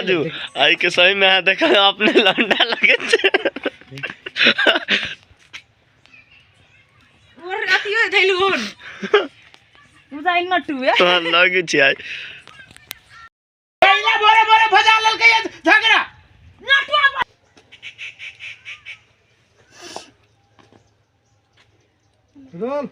दादू आई के सही में अहाँ देखा अपने लंडा लगे छै। और अथियो धैलु होन बुझाइल नटु ए तोहर लगे छै आई। पहला बोरे बोरे भजा ललकै ये झगड़ा। नटुआ रोल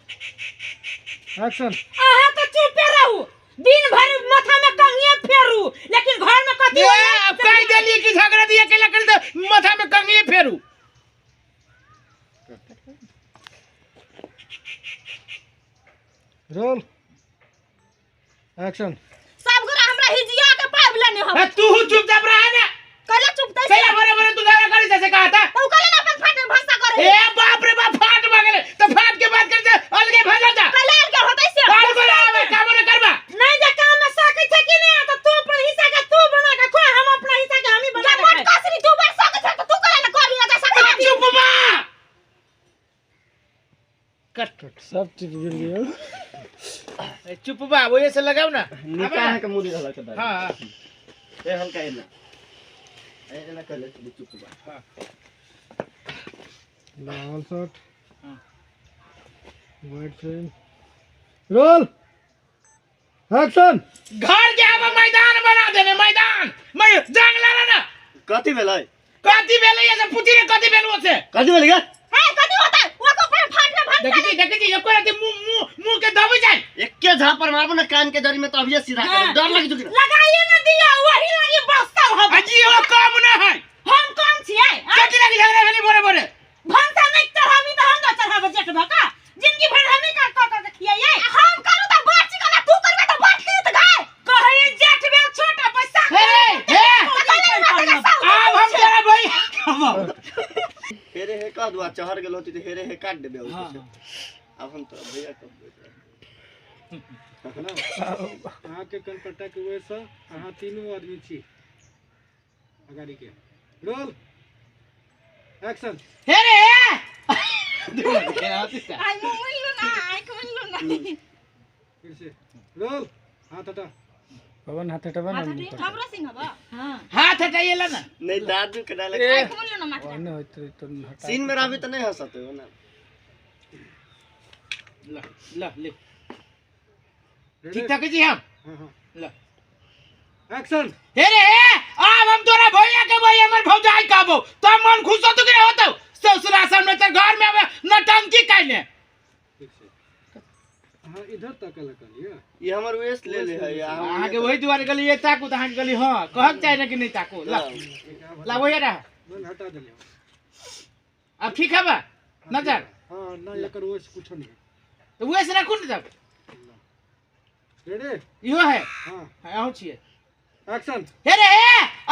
एक्शन। अहाँ तो चुपे रहू, दिन भर माथा में कंगिए फेरू, लेकिन घर में कथी ए, होइए? अब कह देलिए कि झगड़ा दिया के लकड़ी तो माथा में कंगिए फेरू। Roll action. सब गोरा हमरा हिजिया के पाइब लेने हम। ए, तू चुपचाप रहा ना। कहले चुप तै सही बोरे बोरे तू झगड़ा करी जैसे कहा था। तो कहले ना अपन फाट भाषा करे। ए बाप रे बाप फाट भगले तो फाट के बात कर जा अलगे भजा जा। कहले अलगे होतै से। काल को आवे का बोरे करबा। नहीं जे काम में सकै छै कि नहीं तो तू अपन हिस्सा के तू बना के खो, हम अपना हिस्सा के हम ही बना के खाइ। मोट कसरी तू बर सकै छै तो तू कहले ना कर लिया जा सकै। चुप बा। कट सब चीज गिर गयो। ए, चुप बा वही से लगाओ ना। निकाह के मुड़ी हल्का दादी। हां हां ए हल्का एना एना कहले चुप बा। हां लाल shirt white frame. Roll action. घर के आवा मैदान बना देने मैदान मैं जंगला ना ना। कथी भेलै? कथी भेलै ये से पुती रे कथी भेल ओसे? कथी भेलै गे? हे कथी होतै? ओ को पर फाट में भाग। देखी जी देखी जी एको राती मुंह मुंह मुंह के दबे जाए। एके झापर मारबो ना कान के जरी में तो अभिये सीधा कर डर लगी चुकी। लगाइए ना दिया वही लगी बस्ता हम। अजी ओ काम ना है। हम कौन छियै? कथी लगी झगड़ा भेली बोरे बोरे? भनसा नहीं चढ़ाबी तो हम ना चढ़ाबे जेठ भका। जिंदगी भर हमें का क क के खियाइए। हम करू त बात चिकना तू करबे त बात की त गाय। कहै जेठ बेल छोटा पैसा। हे हे आब हम तोरा भाई हेरे हे कह दुआ चढ़ गेल होती त हेरे हे काट देबे ऊपर से। अब हम तोरा भैया कब अहाँ के कनपट्टा के वजह से अहाँ तीनों आदमी छी अगाड़ी के। Roll action. हे रे आई मुइलो ना आई मुइलो ना। फिर से रोल। हाथ हटा पवन, हाथ हटावा ना। हमरा सिंह हबा। हां हाथ हटाइए ला ना। नहीं दादू के डाले आई मुइलो ना माथा। ओने होइत रही तो हटा। सीन में रहबी त नहीं हंसते हो ना। ला ला ले ठीक ठाक जी हम। हां हां ला एक्शन। हे रे आब हम तोरा भैया के भैया हमर भौजाई कहबो तो मन खुश होतो कि होतो? ससुरा सामने तर घर में आवे नटंकी काइने। ठीक से हां इधर तक लगा ये हमर वेस्ट ले ले है। अहाँ के वही दुआरे गली ये ताकू त अहाँ के गली हां कहक चाहे ना कि नहीं ताकू। ला ला वही रहा मन हटा देले। अब ठीक है बा नजर। हां ना एकर वेस्ट कुछ नहीं तो वेस्ट रखू ने तब रेडी इहो है। हां अहूँ छियै। एक्शन। हे रे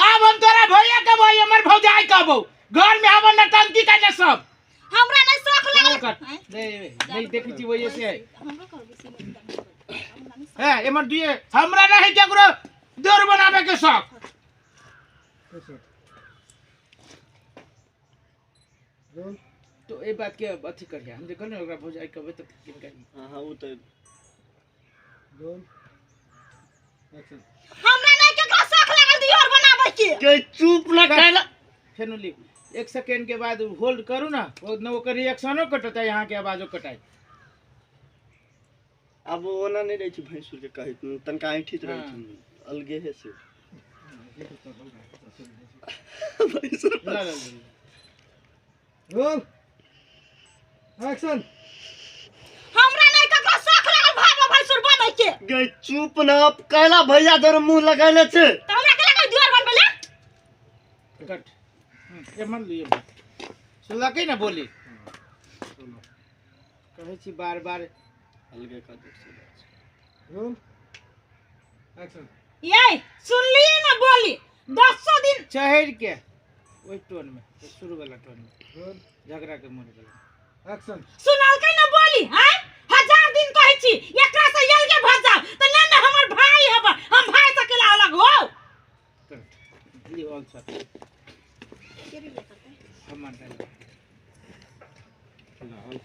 आब हम तोरा भैया के भैया हमर भौजाई कहबो घर में आबो नटंकी काइने सब। हमरा नहीं शौक लागल। नहीं नहीं देखी छी वही से हमरो करबे सीन है एमर दिए हमरा नहीं केकरो दौड़ बनावे के शौक। रोल। तो ए बात के अथी करिया हम जे कहने ओकरा भौजाई कहबे त किनका। हां हां उ त रोल एक्शन। हमरा नहीं केकरो शौक लागल दियोर बनाबै के। के चुप ना कहला। फेनु ली एक सेकेंड के बाद होल्ड करू ना वो न ओकर रिएक्शनो कटता यहाँ के आवाजो कटाई। अब ओना नहीं रही छी भैंसुर के कहै तनका ऐठित रही छी अलगे है से। भैंसुर ला ला रोल एक्शन। हमरा नहीं केकरो शौक लागल भाबो भैंसुर बनै के। गे चुप ना अब कहला भैया दर मुंह लगैले छे त हमरा के लागल दियोर बनबे ले। कट ये मन लियो सुनलकै ना बोली कहै छी बार बार अलगे का देख से। Roll action. ये सुनलिए ना बोली 10 दिन चढ़ के ओहि टोन में शुरू वाला टोन में रोल झगड़ा के मोड़ वाला एक्शन। सुनलकै ना बोली हैं 1000 दिन कहै छी एकरा से अलगे भ जाओ त ना ना हमर भाई हब हम भाई से केला अलग हो। कट ली ऑल सर हम मान लाल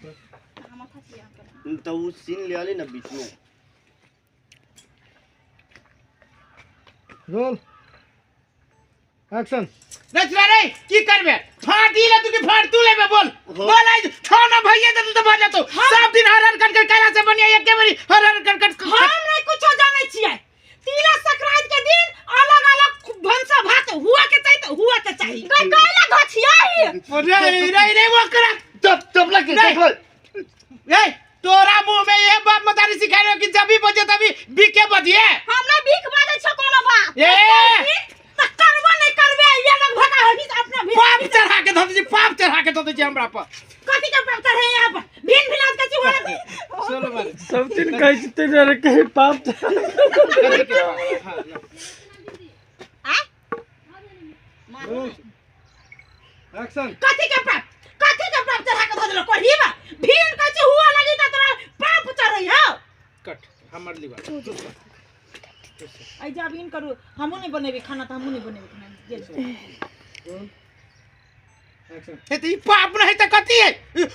सर तो वो सीन ले आली ना बीच में। Roll action. रचना रे की करबे? फाड़ दी ले तू की फाड़ तू लेबे बोल। बोल आज छो ना भैया जतु तो भऽ जतौ। सब दिन हर हर कर कर कैला से बनिया एके बेरी हर हर कर कर। हम नहीं कुछो जानै छियै। तिला संक्रांति के दिन अलग अलग भनसा भात हुआ के चाही तो हुआ के चाही। गई कैला घछियाई। रे रे रे ओकरा चुप चुप लग नहीं। देख लो। ए तोरा मुंह में ये बाप मतारी सिखाइ रहो कि जब भी बजे तभी बीके बजिए। हम नहीं भीख मांगे छो कोनो बात। ए! त करबो नहीं करबे ये लग भगा हमी त अपना भीख। पाप चढ़ा के धऽ दै छी, पाप चढ़ा के धऽ दै छी हमरा पर। कथी के पाप चढ़े यहाँ पर? भिन भिनाज के छी होले। चलो बारे। सब दिन कहै छी ताहि दुआरे कही पाप कथी के पाप? हाँ, ला। आ? Roll action. कथी के पाप? कथी के पाप चढ़ा के धऽ देलक कोढ़ी बा? भिन कहै छी हुआ लगी त तोरा पाप चढ़ै हौ। कट हमर लिबा। ऐ जाब इन करू हमहूँ नहीं बनेबै खाना त हमहूँ नहीं बनेबै खाना। गेल। Roll action. हे त ई पाप नहीं त कथी है?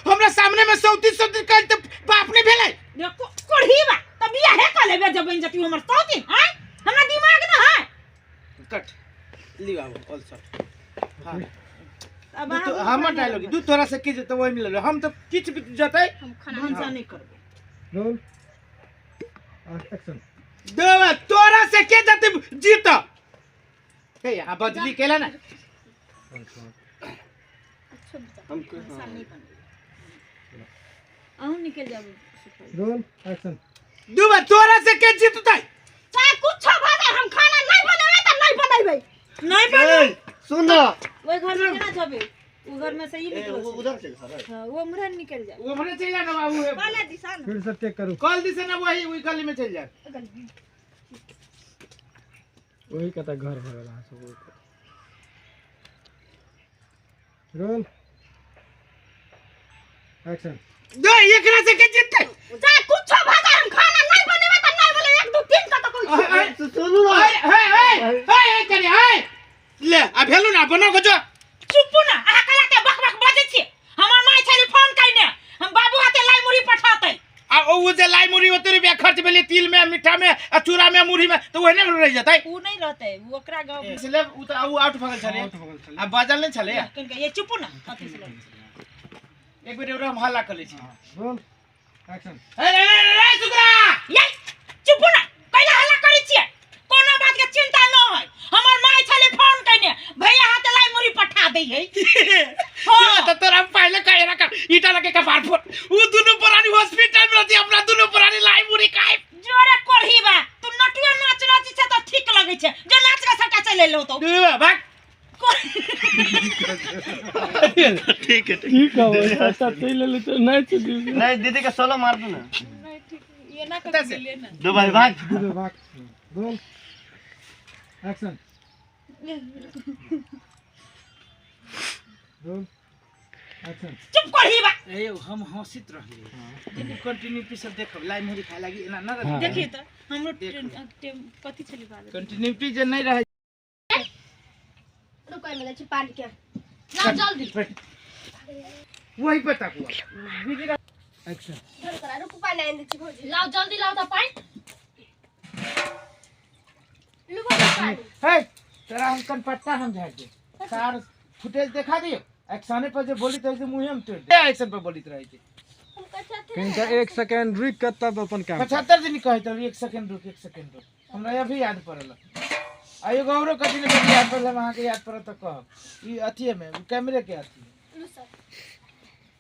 हमरा सामने में सौती सौती कहै त पाप नहीं भेलै। देखो कोढ़ी बा त बियाहे क लेबे जब बन जती हमर सौती हैं? हमरा दिमाग न है। कट लिबा ऑल सॉर्ट। हां अब दू तो हमर डायलॉग दू तोरा से की जतै ओहि मिलल हम त किछ भी जतै हम खाना भनसा नहीं करबै। Roll action. देवा तोरा से के जतै जीत। हे यहाँ बजली केला ना। हम भनसा नहीं बनेबै। अहूँ निकल जाबू। Roll action. दूबा तोरा से के जीततै? चाहे कुछो भऽ जाए हम खाना नहीं बनेबै त नहीं बनेबै। नहीं बनेबै। सुन ना। ओहि घर में केना जेबै? ओ घर में से ई ए, निकल। वो उधर के घर है। हां वो उम्हरे निकल जाए। वो हमरे चल जा ना बाबू। काला दिशा न फिर से टेक करू। कल दिसे ना वही वही गली में चल जा। वही कता घर भऽ गेल अहाँ सब ओहि कता। Roll action. दे एकरा से के जीततै? चाहे कुछो भऽ जाए हम खाना नहीं बनेबै त नहीं बनेबै। 1 2 3 क त कोई। सुनू ना। हे हे हे हे करे हे ले आ भेलु ना बनो को जो। चुप ना अहाँ कला के बक बक बजै छी। हमर माय छली फोन कइने हम बाबू हाथे लाई मुरी पठातै। आ ओ जे लाई मुरी ओते रुपया खर्च भेलै तिल में मीठा में आ चूड़ा में मुरी में त ओहने रह जतै। उ नहीं रहतै उ ओकरा गाँव में। इसलिए उ त उ आउट भगल छलै आउट भऽ गेल छलै। आ बाजल नहीं छलै। कनिका ये चुप ना कथी से लड़ै छी। एक बेर ओकरा हम हल्ला कर लै छी। Roll action. ए रे रे रे सुकरा ये चुप ना कैला हल्ला करै छियै? कोनो बात के चिंता न है। हमर माय छली फोन कइने भैया हाथे लाई मुरी पठा दै है। हां त तोरा हम पहले कहे रखा ईटा लगे कपार फोड़। उ दुनु प्राणी हॉस्पिटल में रहती अपना दुनु प्राणी लाई मुरी खाए। जोरे कोढ़ी बा तू नटुआ नाच नाच छै त ठीक लगै छै जो नाच के सबटा चलि एलौ तो। दू भाग। ठीक है ठीक। की कहबै सस्ता ताहि लेल तऽ नहि छै दीदी। नहीं दीदी का सोलो मार दो ना। नहीं ठीक ये ना कतऽ से? लेना। दो भाई भाग। दू भाग। Roll action. Roll action. चुप कोढ़ी बा। ए हम हंसित रहली कंटिन्यूटी सब देखब लाई मुरी खाए लागी एना न रही। देखिए त हमरो देख। कथी छली बात। कंटिन्यूटी जे नहीं रहे। रुको मिले छी पानी के। लाओ जल्दी। वही पे तक हुआ। एक्शन। धर करा रुकू पानी आनि दै छी भौजी। लाओ जल्दी लाओ त पानी। लू भौजी पानी। हे तोरा हम कनपट्टा हम झाड़ दे सार फुटेज देखा दियो। एक्शने पर जे बोलित रहे छै मुँहे हम तोड़ दे। एक्शन पर बोलित रहे छै। हम कहै छथिन कनिका 1 सेकेंड रुकि कऽ तब अपन काम। 75 दिन कहैत रहली 1 सेकेंड रुक 1 सेकेंड रुक। हमरा अभी याद पड़ल। आ एगो औरो कथी ने कथी याद पड़ल हम अहाँके याद पड़ल तऽ कहब। ई अथिये में कैमरे के अथी। लू सर।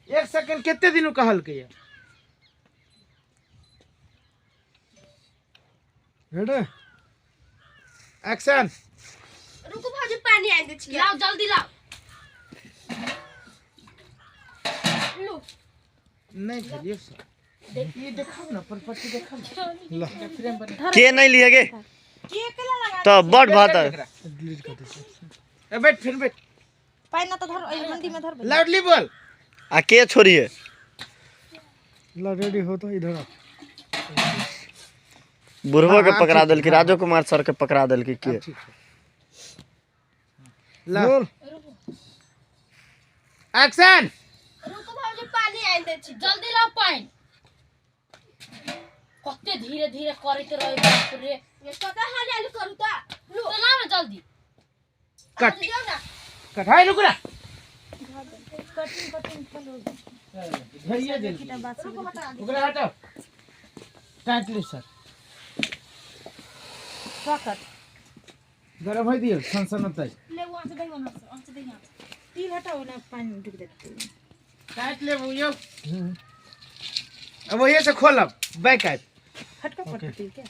1 सेकेंड कते दिन कहलकै ये? Ready action. रुकू भौजी पानी आनि दै छी। लाओ जल्दी लाओ। लू। नहीं भेलियो सर। ये देखाब ना परपट्टी देखाब ला फ्रेम बना के नहीं लिए गे के केला लगा तो बड़ बात है। डिलीट कर दे। ए बैठ फिर बैठ। पानी ना त धर एहि हंडी में धर। लाउडली बोल। आ के छोड़िए? ला रेडी हो तो इधर आ। बुढ़वा के पकड़ा देलकी राजो कुमार सर के पकड़ा देलकी के। ठीक है। ला रोल एक्शन। रुकू भौजी पानी आनि दै छी। जल्दी लाओ पानी। कते धीरे धीरे करैत रहे बाप रे। ये कते हाल करू त। लू तो लाओ ना जल्दी। कट दियौ ना। कट हाय रुक ना कटिंग कटिंग फलो धरिए दे ओकरा हटाओ काट ली सर पकड़ गरम होइ दियौ सन सन होतै ले वहां से दही वहां से वहां से दही यहाँ से तिल हटाओ ना पानी डूब देते काट लेबू यौ अब वही से खोलब बैक आबि हटका पड़ता तिल के।